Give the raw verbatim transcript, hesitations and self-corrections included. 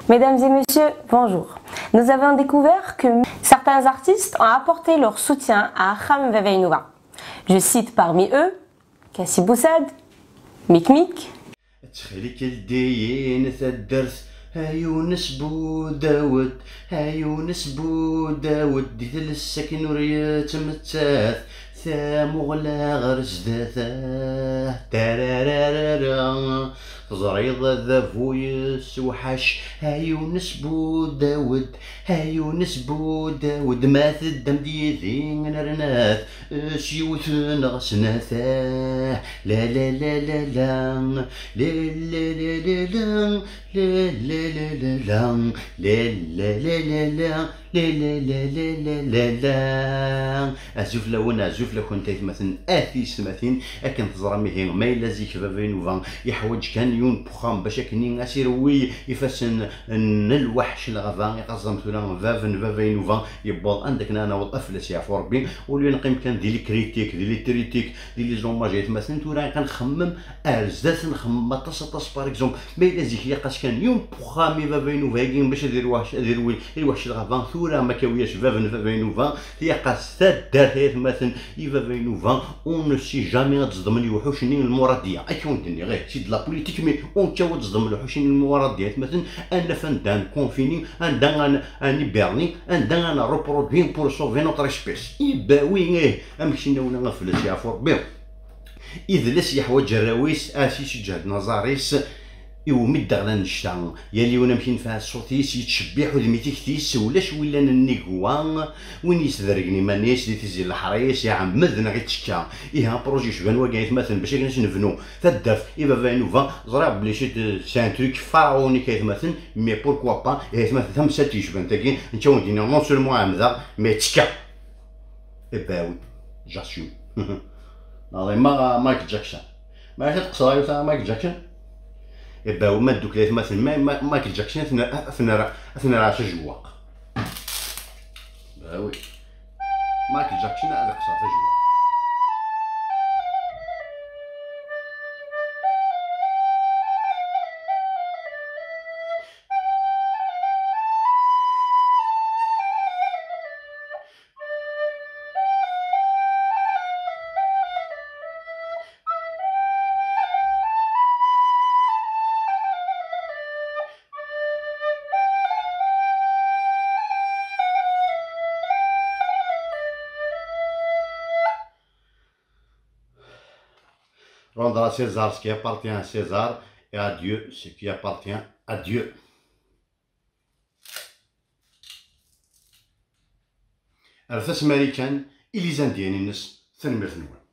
Mesdames et messieurs, bonjour. Nous avons découvert que certains artistes ont apporté leur soutien à Axxam Baba Inuba. Je cite parmi eux Kassi Boussad, Mick Mick, Ttxil-k ldi-yi-n taddart, a Yunes Budawed, a Yunes Budawed, di tles akken ur yettmettat, tamuɣla ɣer zdat, ah, tarararara. Teẓriḍ adabu yessewḥac, a Yunes Budawed, a Yunes Budawed, ma teddam-d yid-i nerna-t s yiwet neɣ snat, ah, la la la la la, la la la la la, la la la la la, la la la la la, la la la la la, la la la la la la. Azul fell-awen, azul fell-akent aytmaten, a tiyessetmatin. Akken teẓram ihi, ma yella zik baba Inuba yeḥwaǧ kan yiwen n uxxam bac akken ad s-irewwi ifassen n lweḥc n lɣaba, iqaẓam tura bab n baba Inuba yewweḍ anda akken ad naweḍ, ad fell-as yeɛfu Rebbi. Au lieu neqqim kan di les critiques, di les critiques, di les hommages aytmaten, tura kan nxemmem ar zdat, nxemmem aṭas aṭas. Par exemple, ma yella zik ilaq-as kan yiwen n uxxam i baba Inuba-agi bac ad irweḥ, ad irwi, irweḥ s lɣaba, tura ma kawi-as bab n baba Inuba, ilaq-as taddart aytmaten i baba Inuba. On ne sait jamais ad ẓedmen lewḥuc-nni n lmuradiya. Akka wen-d-nniɣ, ih, c'est de la politique, mais on ne sait jamais ad ẓedmen lewḥuc-nni n lmuradiya aytmaten, ad naf anda ad nconfini, anda ad n-, ad nhiberni, anda ad nreproduire pour sauver notre espèce. Ibawi, ih, amek s-nniɣ, ad fell-as yeɛfu Rebbi. Idles yeḥwaǧ arraw-is, ad s-yesǧehden aẓar-is, iwumi d-ɣlan annect-a. Yal yiwen amek yenfeɛ ṣṣut-is, yettcebbiḥ udem i tikti-s, ulac wi llan nnig wa, win yesdergen iman-is di tizi n leḥṛis, iɛemmed neɣ ittekka. Ihi, apṛuji yecban wagi aytmaten, bac akken ad s-nebnu taddart i baba Inuba, ẓriɣ belli c'est, c'est un truc pharaonique aytmaten, mais pourquoi pas, ihi aytmaten, tamsalt yecban tagi, netta wen-d-iniɣ non seulement ɛemdeɣ, mais ttekka. Eh ben oui, j'assume. Neɣ ma Michael Jackson. Ma ara teqseḍ ayut ara Michael Jackson? Eh ben oui, ma ddukla aytmaten, ma, ma, Michael Jackson, ad ten-, ad ten-, ad ten-rɛes ajewwaq. Ben oui. Michael Jackson ad iqseḍ tajewwaq. Rendre à César ce qui appartient à César et à Dieu ce qui appartient à Dieu. Rret-as Marikan i les Indiens-ines, tanemmirt-nwen.